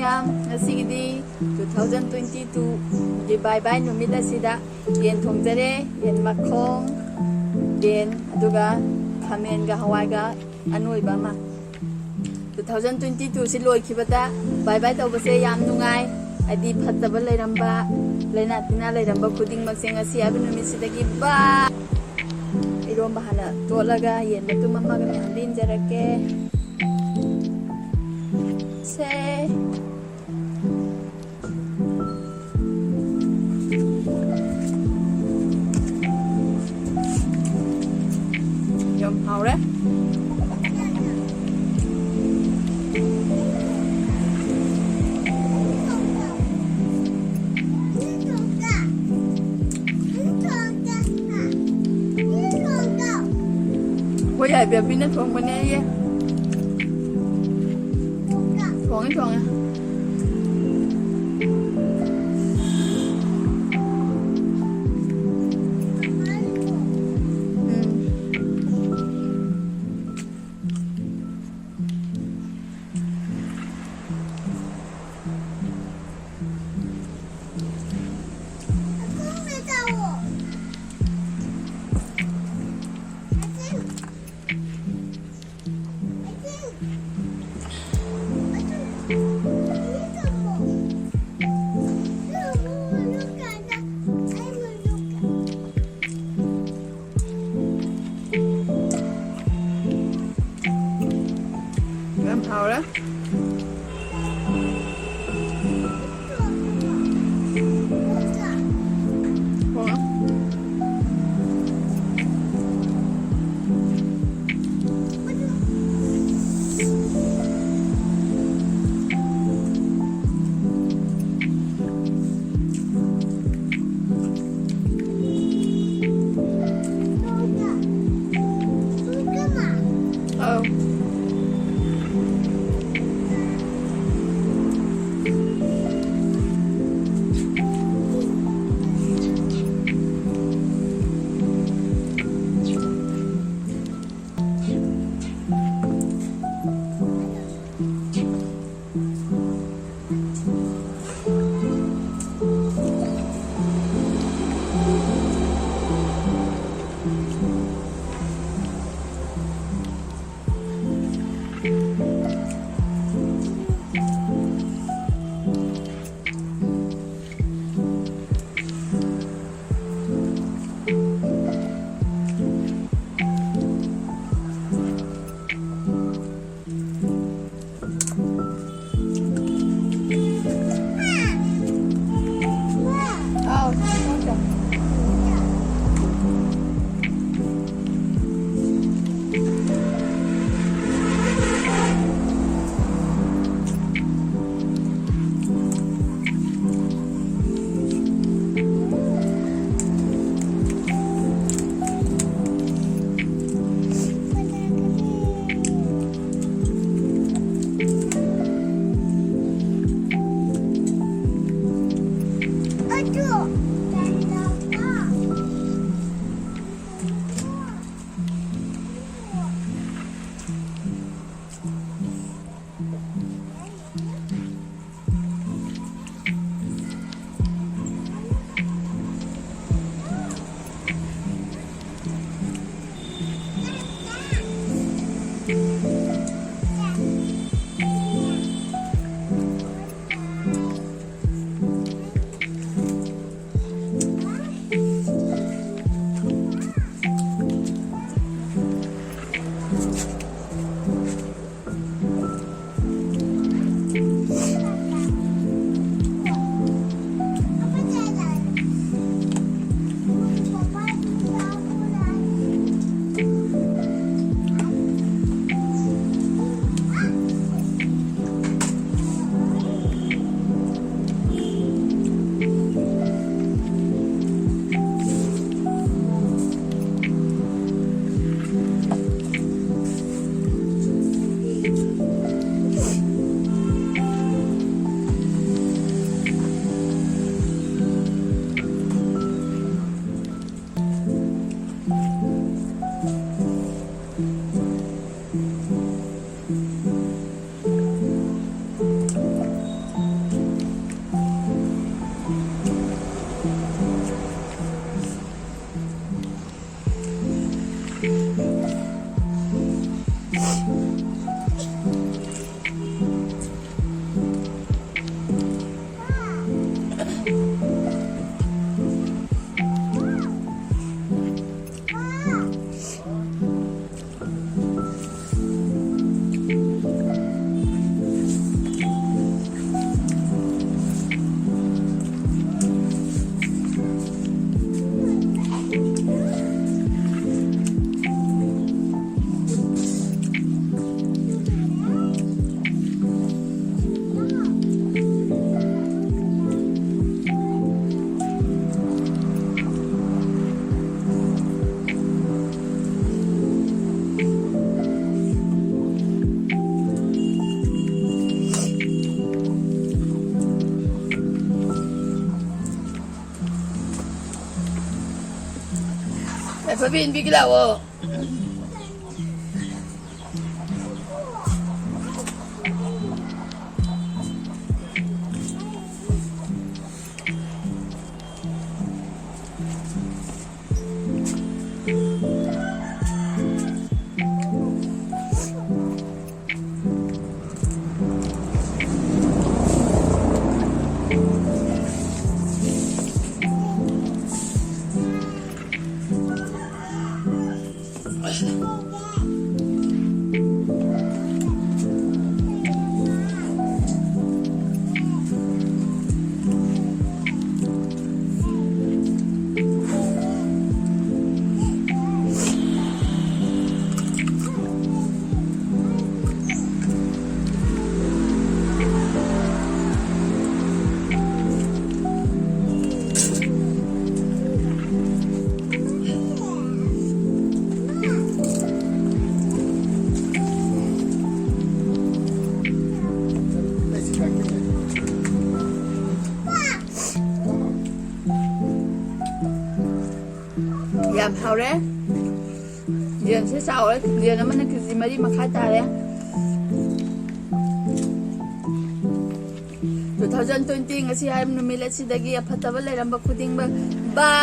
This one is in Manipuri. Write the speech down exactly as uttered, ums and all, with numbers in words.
ꯃꯌꯥꯝ, ꯉꯁꯤꯒꯤꯗꯤ two thousand twenty two ꯒꯤ bye bye ꯅꯨꯃꯤꯠ ꯑꯁꯤꯗ ꯌꯦꯟ ꯊꯣꯡꯖꯔꯦ꯫ ꯌꯦꯟ ꯃꯈꯣꯡ, ꯌꯦꯟ, ꯑꯗꯨꯒ ꯈꯥꯃꯦꯟꯒ ꯍꯋꯥꯏꯒ ꯑꯅꯣꯏꯕ ꯑꯃ꯫ Two thousand twenty two ꯁꯤ ꯂꯣꯏꯈꯤꯕꯗ bye bye ꯇꯧꯕꯁꯦ ꯌꯥꯝ ꯅꯨꯡꯉꯥꯏ꯫ ꯍꯥꯏꯗꯤ ꯐꯠꯇꯕ ꯂꯩꯔꯝꯕ, ꯂꯩꯅꯥ ꯇꯤꯟꯅꯥ ꯂꯩꯔꯝꯕ ꯈꯨꯗꯤꯡꯃꯛꯁꯦ ꯉꯁꯤ ꯍꯥꯏꯕ ꯅꯨꯃꯤꯠꯁꯤꯗꯒꯤ bye꯫ ꯏꯔꯣꯝꯕ ꯍꯥꯟꯅ ꯇꯣꯠꯂꯒ ꯌꯦꯟ ꯃꯇꯨꯝ ꯑꯃꯒ ꯃꯌꯥꯝ ꯂꯦꯟꯖꯔꯛꯀꯦ꯫ ꯁꯦ꯫ ꯌꯥꯝ ꯍꯥꯎꯔꯦ꯫ ꯑꯩꯈꯣꯏ ꯌꯥꯏꯕꯦꯝꯕꯤꯅ ꯊꯣꯡꯕꯅꯦꯌꯦ꯫ ꯊꯣꯡꯉꯦ, ꯊꯣꯡꯉꯦ꯫ ꯎꯝ꯫ ꯌꯥꯝ ꯍꯥꯎꯔꯦ꯫ ꯍꯣꯏ꯫ ꯑꯧ꯫ ꯕꯕꯤ, ꯏꯟꯕꯤꯒꯦ ꯂꯥꯛꯑꯣ꯫ ꯌꯥꯝ ꯍꯥꯎꯔꯦ꯫ ꯌꯦꯟꯁꯦ ꯆꯥꯎꯔꯦ꯫ ꯌꯦꯟ ꯑꯃꯅ ꯀꯦ ꯖꯤ ꯃꯔꯤ ꯃꯈꯥꯏ ꯇꯥꯔꯦ꯫ Two thousand twenty ꯉꯁꯤ ꯍꯥꯏꯔꯤꯕ ꯅꯨꯃꯤꯠ ꯑꯁꯤꯗꯒꯤ ꯑꯐꯠꯇꯕ ꯂꯩꯔꯝꯕ ꯈꯨꯗꯤꯡꯃꯛ ꯕꯥꯏ꯫